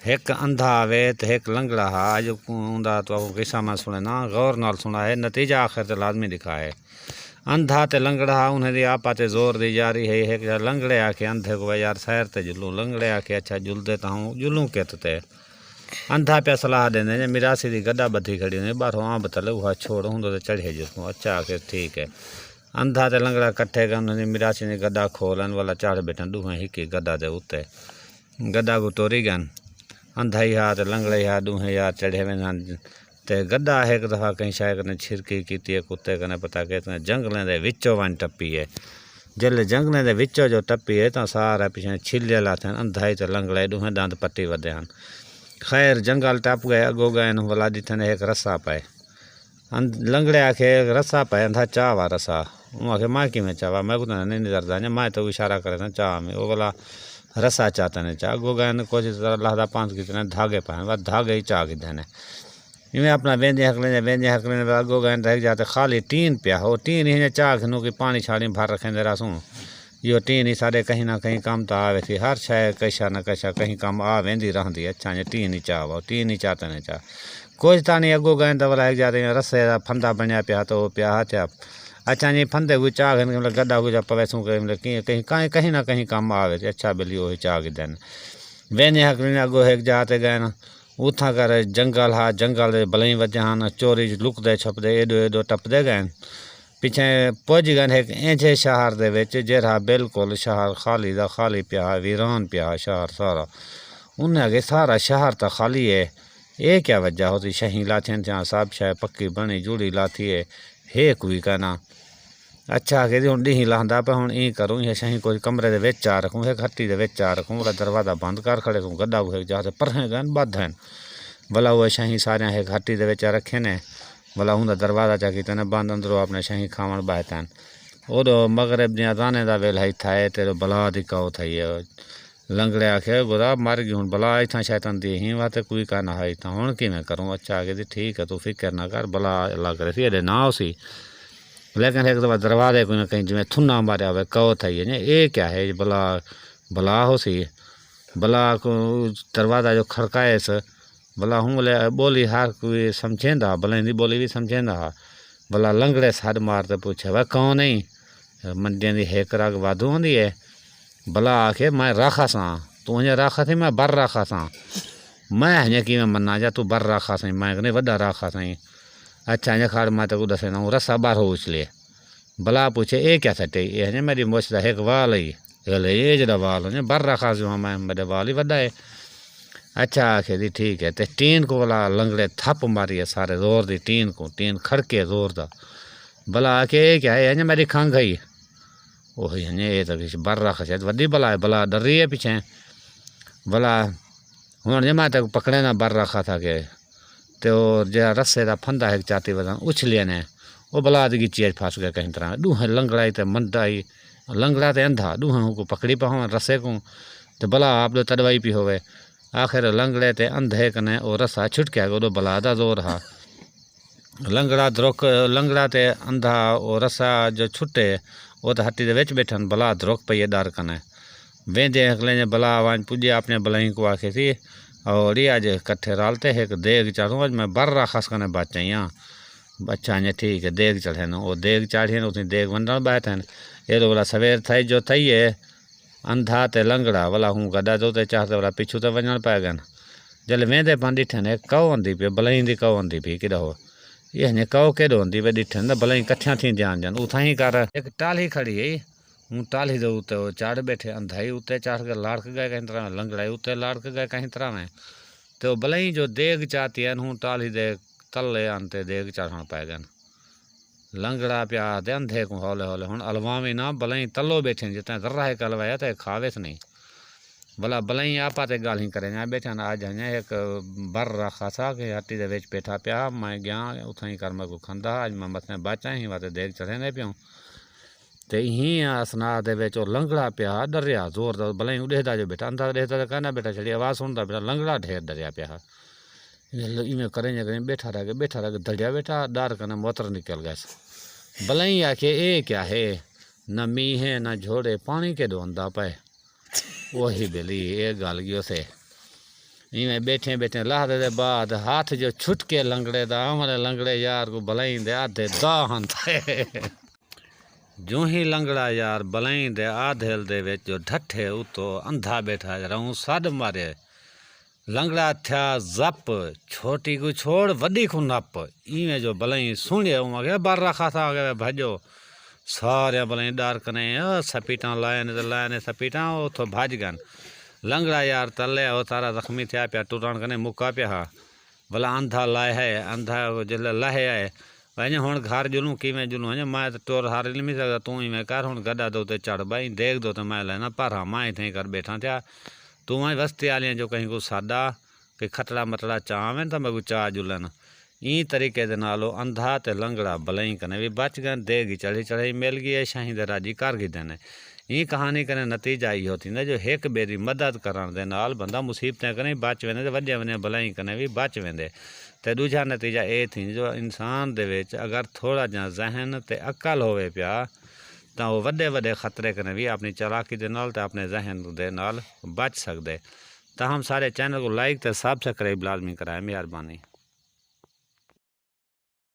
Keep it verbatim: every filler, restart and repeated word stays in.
ہک اندھا ہاوے تے ہک لنگڑا ہا۔ اڄ اوندا تہاکوں قصہ میں سݨینداں، غور نال سݨائے، نتیجہ آخر تے لازمی ݙکھائے۔ اندھا تے لنگڑا ہا، انہیں دی آپا تے زور دی یاری ہئی۔ ہک جا لنگڑے آکھے اندھے کوں، وے یار سیر تے جلوں۔ لنگڑے آکھے اچھا جلدے تاں ہوں، جلوں کت تے؟ اندھا پیا صلاح ݙیندے، جے میراثی دی گݙا ٻدھی کھڑی ہوندی، ٻاہروں آں بتلے اوہا چھوڑ ہوندو تے چڑھے جسوں۔ اچھا آکھے ٹھیک ہے۔ اندھا تے لنگڑا کٹھے ڳئن، انہیں دی میراثی دی گݙا کھولن، ولا چڑھ ٻیٹھن ݙوہیں ہکی گݙا دے اتے۔ گݙا کوں ٹوری ڳئن۔ اندھا ای ہا تے لنگڑا ای ہا، ݙوہیں یار چڑھے ویندن۔ تے گݙا ہک دفعہ کہیں شے کنے چھرکی کیتی ہے، کتے کنے پتہ کیتنے جنگلیں دے وچوں ونڄ ٹپی ہے۔ جلے جنگلیں دے وچوں جو ٹپی ہے تاں سارے پچھیں چھلے لاتھن، اندھائی تے لنگڑے ݙوہیں ݙند پٹی ودے ہن۔ خیر جنگل ٹپ ڳئے، اڳوں ڳئن ولا ݙٹھن ہک رسہ پئے۔ اند-، لنگڑے آکھے، "رسہ پئے، اندھا چا وا رسہ۔" اوں آکھے، "میں کیویں چاوا؟ میکوں تاں نہیں نظردا، میں تاں اشارہ کرے تاں چا میں۔" او ولا رسہ چاتے نے چا۔ اڳوں ڳئن کجھ طرح لہدا پانچ کیتے نے دھاڳے پائے، وا دھاڳے ہی چا گھدے نے۔ ایویں اپݨا ویندے ہکلے نے، ویندے ہکلے نے، اڳوں ڳئن رہ ڳیا تے خالی ٹین پیا ہو۔ ٹین ہی نے چا گھنوں کہ پاݨی شاݨی بھر رکھیندے رہسوں۔ ایہو ٹین ہی ساݙے کہیں نہ کہیں کم تاں آوے تھی، ہر شے کشا نہ کشا کہیں کم آ ویندی رہندی۔ اچھا جے ٹین ہی چا وا، ٹین ہی چاتے نے چا۔ کجھ تاݨی اڳوں ڳئن تاں ولا ہک جاتے رسے دا پھندا بݨیا پیا تاں او پیا ہا چا۔ اچھا جے پھندے کوں چا گھن کے مطلب گݙا کوں چا پویسوں کہ مطلب کہیں، کہیں، کہیں، کہیں نہ کہیں کم آوے تھی۔ اچھا ٻلی اوہی چا گھدن۔ ویندے ہکلے نے اڳوں ہک جا تے ڳئن۔ اتھاں کر جنگل ہا، جنگل دے بلئیں ودے ہن، چوری لکدے چھپدے ایݙو ایݙو ٹپدے ڳئن۔ پچھیں پڄ ڳئن ہک اینجھے شہر دے وچ، جیرھا بالکل شہر خالی دا خالی پیا ہا، ویران پیا ہا شہر سارا۔ انہیں آکھے، "سارا شہر تاں خالی ہے، اے کیا وجہ ہوسی؟ شہیں لاتھین تھیاں، سب شے پکی بݨی جڑی لاتھی ہے، ہے کوئی کائنا۔" اچھا آکھے جی، ہݨ ݙینہہ لہندا پئے، ہݨ ایں کروں، اے شہیں کجھ کمرے دے وچ چا رکھوں، ہک ہٹی دے وچ چا رکھوں، ولا دروازہ بند کر کھڑیسوں، گݙا کوں ہک جاہ تے پرہیں ڳئن ٻدھ ہن۔ ولا اوہے شہیں ساریاں ہک ہٹی دے وچ رکھے نے، ولا اوندا دروازہ چا کیتے نے بند، اندروں اپݨے شہیں کھاوݨ ٻہتے ہن۔ اوݙو مغرب دیاں اذانیں دا ویلھا ہئی تھئے تے بلا دی کاؤ تھئی ہے۔ لنگڑے آکھے، "گدا مر ڳئی ہݨ بلا، اتھاں شیطان دی ہی واسطے کوئی کائنا ہئی تاں ہݨ کیویں کروں؟" اچھا آکھے جی، "ٹھیک ہے، توں فکر نہ کر، بلا اللہ کرے سی، ایݙے نہ ہوسی۔" لیکن ہک دفعہ دروازے کوں کہیں جیویں تھنا ماریا ہووے، کاؤ تھئی ہے، اے کیا ہے؟ بلا، بلا ہوسی۔ بلا کوں دروازہ جو کھڑکائیس، بلا ہوں ویلے ٻولی ہر کوئی سمجھیندا ہا، بلائیں دی ٻولی وی سمجھیندا ہا۔ بلا لنگڑے سݙ مار تے پچھے، "وے کون ہیں؟" منڈیاں دی ہک رڳ وادھو ہوندی ہے۔ بلا آکھے، "میں راکھس ہاں، توں انڄے راکھس ہیں، میں بر راکھس ہاں۔ میں انڄے کیویں مناں جا توں بر راکھس ہیں، میں کنے وݙا راکھس ہیں۔ اچھا انڄے کھڑ، میں تیکوں ݙسینداں، ہوں رسہ ٻاہروں اچھلے۔" بلا پچھے، "اے کیا سٹے؟" "اے انڄے میݙی مچھ دا ہک وال ہئی۔" "اے لے، اے جیڑھا وال انڄے بر راکھس جو ہاں میں، میݙے وال ہی وݙا ہے۔" اچھا آکھے جی، "ٹھیک ہے۔" تے ٹین کوں ولا لنگڑے تھپ ماری ہے سارے زور دی، ٹین کوں، ٹین کھڑکے زور دا۔ بلا آکھے، "اے کیا ہے؟" "انڄے میݙی کھنگھ ہئی۔" اوہی انڄے، اے تاں کجھ بر راکھس، شاید وݙی بلا ہے، بلا ݙری ہے پچھیں۔ بلا ہݨ جے میں تیکوں پکڑینداں بر راکھس تھا کے، تے او جیڑھا رسے دا پھندا ہک چاتی ودن اچھلے نے، او بلا دی ڳچی اچ پھس ڳئے کہیں طرح۔ ݙوہیں لنگڑا ای تے منڈا ای، لنگڑا تے اندھا، ݙوہیں اوکوں پکڑی پئے ہوون رسے کوں، تے بلا آپ ݙو تݙوائی پئی ہووے۔ آخر لنگڑے تے اندھے کنے او رسہ چھٹکیا، اوݙو بلا دا زور ہا۔ لنگڑا دھرک، لنگڑا تے اندھا او رسہ جو چھٹے، او تاں ہٹی دے وچ ٻیٹھن، بلا دھرک پئی ہے ݙر کنے۔ ویندے ہکلے جے بلا ونڄ پڄے، اپݨے بلائیں کوں آکھے سی، "اوڑی اڄ کٹھے رل تے ہک دیگ چاڑھوں، اڄ میں بر راکھس کنے بچ آئی ہاں۔" اچھا انڄے ٹھیک ہے، دیگ چڑھن، او دیگ چاڑھین، اتھیں دیگ ونڈݨ ٻہتن۔ ایݙو ولا سویر تھئی جو تھئی ہے، اندھا تے لنگڑا، ولا ہوں گݙا دے اتے چڑھ تے ولا پچھوں تے ونڄݨ پئے ڳن۔ جلے ویندے پن ݙٹھن، ہک کاؤ آندی پئی، بلائیں دی کاؤ آندی پئی، کݙاہو؟ اے انڄے کاؤ کیݙو آندی پئی؟ ݙٹھن تاں بلائیں کٹھیاں تھیندیاں آندیاں۔ اتھاں ہی کر ہک ٹالھی کھڑی ہئی، ہوں ٹالھی دے اتے او چڑھ ٻیٹھے، اندھائی اتے چڑھ کے لڑک ڳئے کہیں طرح، لنگڑائی اتے لڑک ڳئے کہیں طرح میں۔ تے او بلائیں جو دیگ چاتی ہن، ہوں ٹالھی دے تلے آن تے دیگ چڑھݨ پئے ڳن۔ لنگڑا پیا تے اندھے کوں ہولے ہولے، ہݨ الواویں نہ، بلائیں تلو ٻیٹھے، جتیں ذرہ ہک الوایا تے کھاویس نہیں۔ بلا بلائیں آپا تے ڳالھیں کرے جا ٻیٹھے ہن، اڄ ہنڄے ہک بر رکھا سا کہ ہٹی دے وچ پیٹھا پیا، میں ڳیا اتھاں ہی کر میکوں کھندا، اڄ میں متھے بچ آئیں، ہی واتے دیگ چڑھیندے پیوں۔ تے ایں اثنا دے وچ او لنگڑا پیا ڈریا زور دا، بلائیں اوں ݙیہدا جو ٻیٹھا، اندھا ݙیہدا تاں کائنا ٻیٹھا، چھڑی آواز سݨدا ٻیٹھا، لنگڑا ڈھیر ڈریا پیا ہا۔ ایویں کر ایویں کریں ڈریاں ٻیٹھا رہ ڳئے، ٻیٹھا رہ ڳئے، دھڑیا ٻیٹھا، ݙر کنے موتر نکل ڳئیس۔ بلائیں آکھے، "اے کیا ہے؟ نہ مینہ ہے، نہ جھوڑے، پاݨی کیݙوں آندا پئے؟" اوہی ٻیلی، اے ڳالھ ڳیوسے۔ ایویں ٻیٹھیں ٻیٹھیں لہدے دے بعد ہتھ جو چھٹکے لنگڑے دا، اوندے لنگڑے یار کوں بلائیں دے آدھے دا ہن تھئے۔ جوں ہی لنگڑا یار بلائیں دے آدھل دے وچ جو ڈھٹھے اتو اندھا ٻیٹھا رہوں سݙ مارے۔ لنگڑا تھیا زپ، چھوٹی کوں چھوڑ وݙی کوں نپ۔ ایویں جو بلائیں سݨیے اوں آکھیا، بر رکھا تھا آ ڳئے بھڄو۔ سارے بلائیں ݙر کنے، او سپیٹاں لائے نے تے لائے نے سپیٹاں، او اتھوں بھڄ ڳن۔ لنگڑا یار تلے او سارا زخمی تھیا پیا، ٹرݨ کنے مکا پیا ہا۔ ولا اندھا لائے ہے، اندھا جلے لہے آئے، ونڄ ہݨ گھر جلوں، کیویں جلوں؟ ونڄ میں تے ٹر ہر نمی سڳدا، توں ایویں کر ہݨ گݙا دے اتے چڑھ، ٻئیں ݙیکھ دے اتے میں لینا پر ہاں، میں اتھیں کر ٻیٹھاں تھیا۔ توں ونڄ وستی آلیاں جو کہیں کوں سݙا کہ کھٹڑا مٹڑا چا آون تاں میکوں چا جلن۔ ایں طریقے دے نال او اندھا تے لنگڑا بلائیں کنے وی بچ ڳن، دیڳ چڑھی چڑھائی مل ڳئی ہے، شاہیں دے راجی کر گھدے نے۔ ایں کہانی کنے نتیجہ ایہو تھیندے جو ہک ٻئے دی مدد کرݨ دے نال بندہ مصیبتیں کنے بچ ویندے تے وݙیاں وݙیاں بلائیں کنے وی بچ ویندے۔ تے ݙوجھا نتیجہ اے تھیندے جو انسان دے وچ اگر تھوڑا جیہاں ذہن تے عقل ہووے پیا تاں او وݙے وݙے خطرے کنے وی اپݨی چالاکی دے نال تے اپݨے ذہن دے نال بچ سڳدے۔ تاہم ساݙے چینل کوں لائک تے سبسکرائب لازمی کرائے، مہربانی۔